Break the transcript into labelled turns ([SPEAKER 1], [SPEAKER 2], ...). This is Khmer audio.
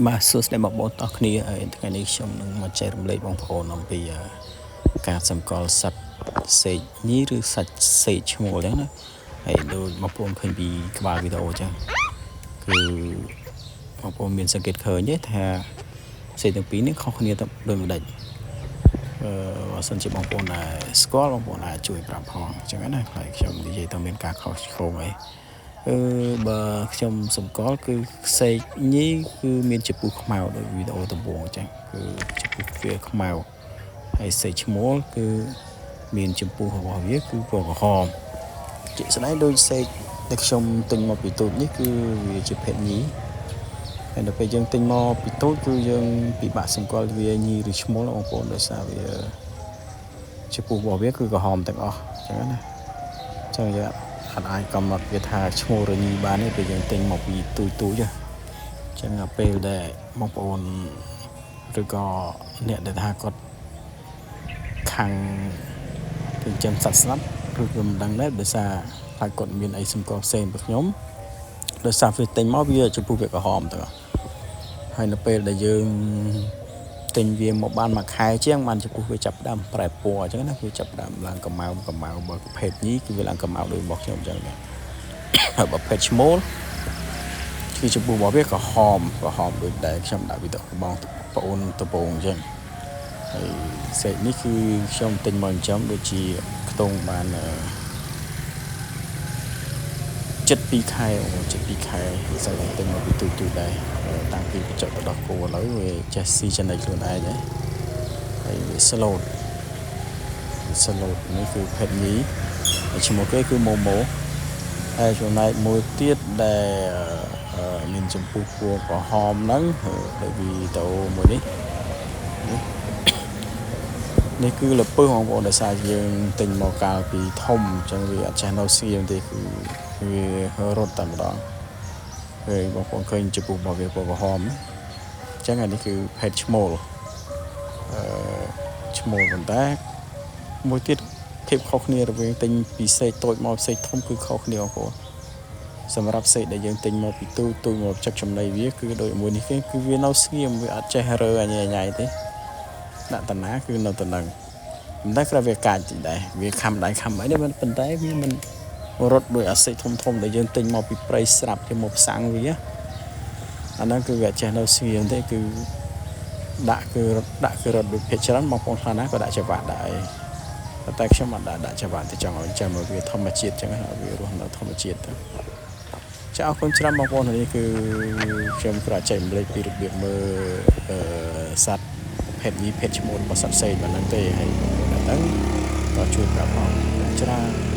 [SPEAKER 1] បាទសួស្តីបងប្អូនទាំងអស់គ្នាហើយថ្ងៃនេះខ្ញុំនឹងមកចែករំលែកបងប្អូនអំពីការសម្គាល់សត្វសេកញីឬសាច់សេកឈ្មោលអញ្ចឹងណាហើយដូចបងប្អូនឃើញពីក្បាលវីដេអូអញ្ចឹងគឺបងប្អូនមានសង្កេតឃើញទេថាសេកទាំងពីរនេះខុសគ្នាទៅដូចម្ដេចអឺបើសិនជាបងប្អូនដែលស្គាល់បងប្អូនអាចជួយប្រាប់ផងអញ្ចឹងណាហើយខ្ញុំនិយាយទៅមានការខុសឆ្គងអី អឺបើខ្ញុំសម្គាល់គឺសេកញីគឺមានចំពុះខ្មៅដូចវីដេអូដំបូងអញ្ចឹងគឺចំពុះវាខ្មៅហើយសេកឈ្មោលគឺមានចំពុះរបស់វាគឺពណ៌ក្រហមជាក់ស្ដែងដូចសេកដែលខ្ញុំទិញមកពីទូចនេះគឺវាជាភេទញីហើយដល់ពេលយើងទិញមកពីទូចគឺយើងពិបាកសម្គាល់វាញីឬឈ្មោលបងប្អូនដោយសារវាចំពុះរបស់វាគឺក្រហមទាំងអស់អញ្ចឹងណាអញ្ចឹងយើងអត់អាចកំណត់វាថាឈ្មោះរញីបានទេពេលយើងទិញមកពីទូចទូចអញ្ចឹងពេលដែលបងប្អូនឬក៏អ្នកដែលថាគាត់ខាងចិញ្ចឹមសត្វស្លាប់ឬក៏មិនដឹងដែរដោយសារថាគាត់មានអីសម្គាល់ផ្សេងពីខ្ញុំដោយសារវាទិញមកវាចំពោះវាក្រហមទាំងអស់ហើយនៅពេលដែលយើងទិញវាមកបានមួយខែជាងបានចំពោះវាចាប់ផ្ដើមប្រែពណ៌អញ្ចឹងណាវាចាប់ផ្ដើមឡើងកម្ៅកម្ៅបើប្រភេទញីគឺវាឡើងកម្ៅដូចរបស់ខ្ញុំអញ្ចឹងដែរហើយប្រភេទឈ្មោលគឺចំពោះរបស់វាក្រហមក្រហមដូចដែលខ្ញុំដាក់វីដេអូបងប្អូនដំបងអញ្ចឹងហើយសេកនេះគឺខ្ញុំទិញមកចិញ្ចឹមដូចជាខ្ទង់បាន72ខែអូ72ខែស្អីទិញមកពីទូចទូចដែរតាំងពីបញ្ចុះទៅដល់គោឥឡូវវាចេះស៊ីចំណីខ្លួនឯងហើយហើយវា slow slow នេះគឺភេទញីហើយឈ្មោះគេគឺម៉ូម៉ូហើយចំណែកមួយទៀតដែលមានចម្ពុះពណ៌ក្រហមហ្នឹងដូចវីដេអូមួយនេះនេះនេះគឺលពឹសបងប្អូនដោយសារយើងទិញមកកាលពីធំអញ្ចឹងវាអត់ចេះនៅស្ងៀមទេគឺវារត់តែម្ដងហើយបងប្អូនឃើញចំពោះរបស់វាពណ៌ក្រហមអញ្ចឹងអានេះគឺភេទឈ្មោលអឺឈ្មោលប៉ុន្តែមួយទៀតភាពខុសគ្នារវាងទិញពីសេកតូចមកសេកធំគឺខុសគ្នាបងប្អូនសម្រាប់សេកដែលយើងទិញមកពីទូទូមកចឹកចំណីវាគឺដូចមួយនេះគេគឺវានៅស្ងៀមវាអត់ចេះរើអញញ៉ៃទេដាក់តាណាគឺនៅតំណឹងប៉ុន្តែក្រៅវាកាចតិចដែរវាខំដៃខំអីដែរប៉ុន្តែវាមិនរត់ដោយអាសេកធំធំដែលយើងទិញមកពីព្រៃស្រាប់គេមកផ្សាំងវាអាហ្នឹងគឺវាអត់ចេះនៅស្ងៀមទេគឺដាក់គឺរត់ដាក់គឺរត់ដូចភាគច្រើនបងប្អូនខ្លះណាក៏ដាក់ច្រវាក់ដែរប៉ុន្តែខ្ញុំអត់ដាក់ដាក់ច្រវាក់ទេចង់ឲ្យចាំឲ្យវាធម្មជាតិចឹងឲ្យវារស់នៅធម្មជាតិទៅចាអរគុណច្រើនបងប្អូននេះគឺខ្ញុំគ្រាន់ចែករំលែកពីរបៀបមើលអឺសត្វភេទញីភេទឈ្មោះរបស់សត្វផ្សេងប៉ុណ្ណឹងទេហើយបងប្អូនហ្នឹងក៏ជួយប្រាប់ផងច្រើន។